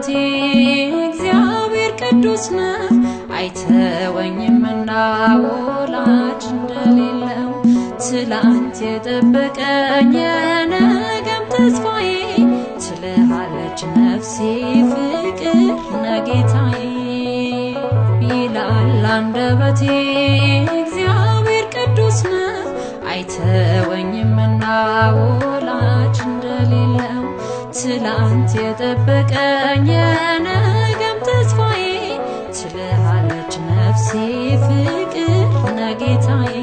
አንደበቴ እግዚአብሔር ቅዱስ ነው አይተወኝምና ወላጅ እንደሌለው ትላንት የጠበቀኝ የነገም ተስፋዬ ትልሃለች ነፍሴ ፍቅር ነህ ጌታዬ ይላል አንደበቴ እግዚአብሔር ቅዱስ ነው አይተወኝምና ወላጅ እንደሌለው ትላንት የጠበቀኝ የነገም ተስፋዬ ትልሃለች ነፍሴ ፍቅር ነህ ጌታዬ።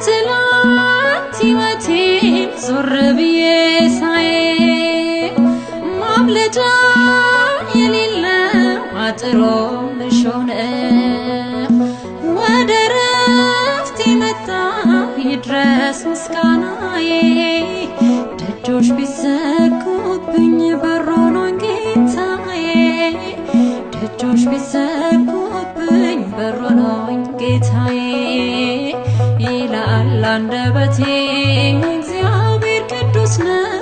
የትላንት ሕይወቴን ዞር ብዬ ሳይ ማምለጫ የሌለው አጥሮ እሾህ ነው። ወደ ዕረፍቴ መጣ ይድረስ ምስጋናዬ ደጆች ቢዘጉብኝ በር ሆኖኝ ጌታዬ ደጆች ቢዘጉብኝ በር ሆኖኝ ጌታዬ ይላል አንደበቴ እግዚአብሔር ቅዱስ ነው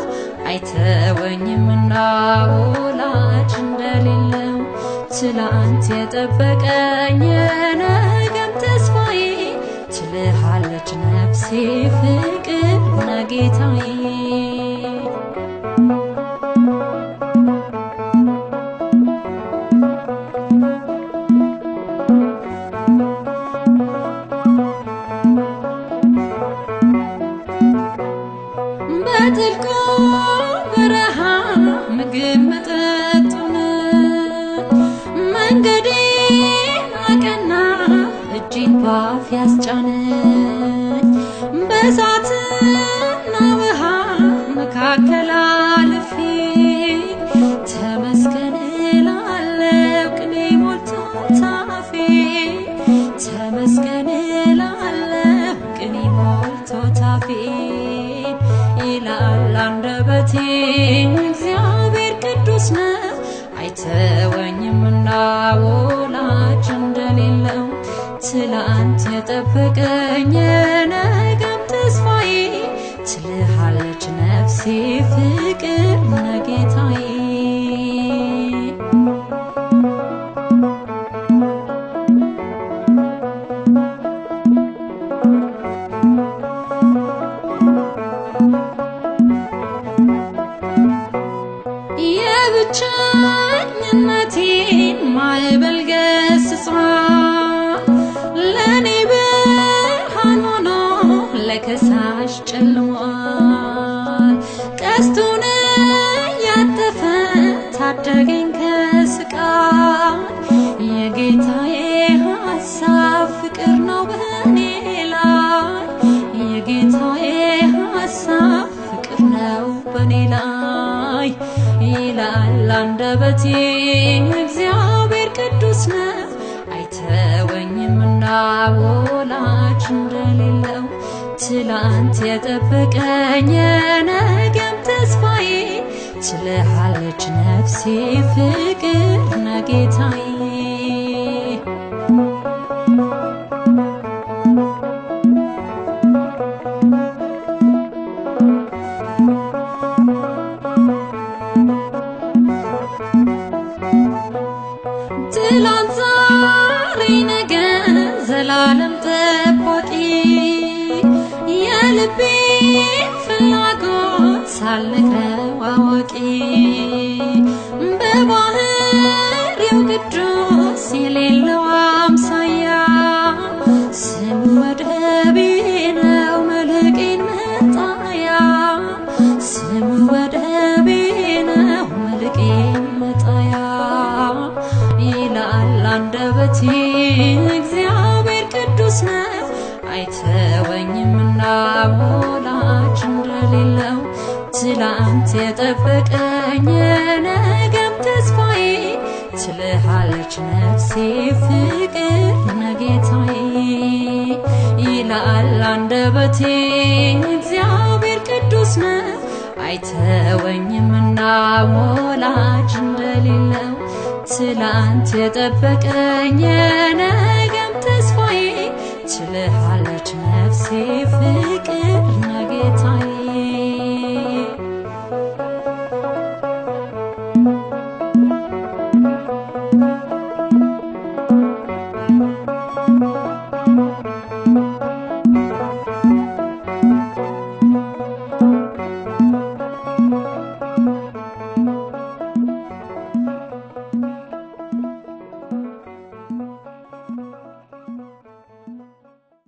አይተወኝምና ወላጅ እንደሌለው ትላንት የጠበቀኝ የነገም ተስፋዬ ትልሃለች ነፍሴ ፍቅር ነህ ጌታዬ። በጥልቁ በረሃ ምግብ መጠጡን መንገዴን አቀና እጄን ባፍ ያስጫነኝ በእሳትና ውሃ መካከል አልፌ ተመስገን እላለሁ ቅኔ ሞልቶት አፌ ተመስገን እላለሁ ቅኔ ሞልቶት አፌ ይላል አንደበቴ እግዚአብሔር ቅዱስ ነው አይተወኝምና ወላጅ እንደሌለው ትላንት የጠበቀኝ የነገም ተስፋዬ ትልሃለች ነፍሴ ፍቅር ነህ ጌታዬ። የብቸኝነቴን ማዕበል ገስጿል ለኔ ብርሃን ሆኖ ለከሳሽ ጨልሟል ቀስቱን ያጠፈ ታደገኝ ከስቃይ የጌታዬ ሐሳብ ፍቅር ነው በኔ ላይ የጌታዬ ሐሳብ ፍቅር ነው በኔ ላይ ይላል አንደበቴ እግዚአብሔር ቅዱስ ነው አይተወኝምና ወላጅ እንደሌለው ትላንት የጠበቀኝ የነገም ተስፋዬ ትልሃለች ነፍሴ ፍቅር ነህ ጌታዬ። ትላንት ዛሬ ነገ ዘላለም ጠባቂ የልቤን ፍላጎት ሳልነግረው አዋቂ በባህሪው ቅዱስ የሌለው አምሳያ ስሙ ወደቤ ነው መልሕቄን መጣያ ስሙ ወደቤ ነው መልሕቄን መጣያ ይላል አንደበቴ እግዚአብሔር ቅዱስ ነው አይተወኝምና ወላጅ እንደሌለው ትላንት የጠበቀኝ የነገም ተስፋዬ ትልሃለች ነፍሴ ፍቅር ነህ ጌታዬ ይላል አንደበቴ እግዚአብሔር ቅዱስ ነው አይተወኝምና ወላጅ እንደሌለው ትላንት የጠበቀኝ የነገም ተስፋዬ፣ ችልሃለች ነፍሴ ፍቅር ነህ ጌታዬ።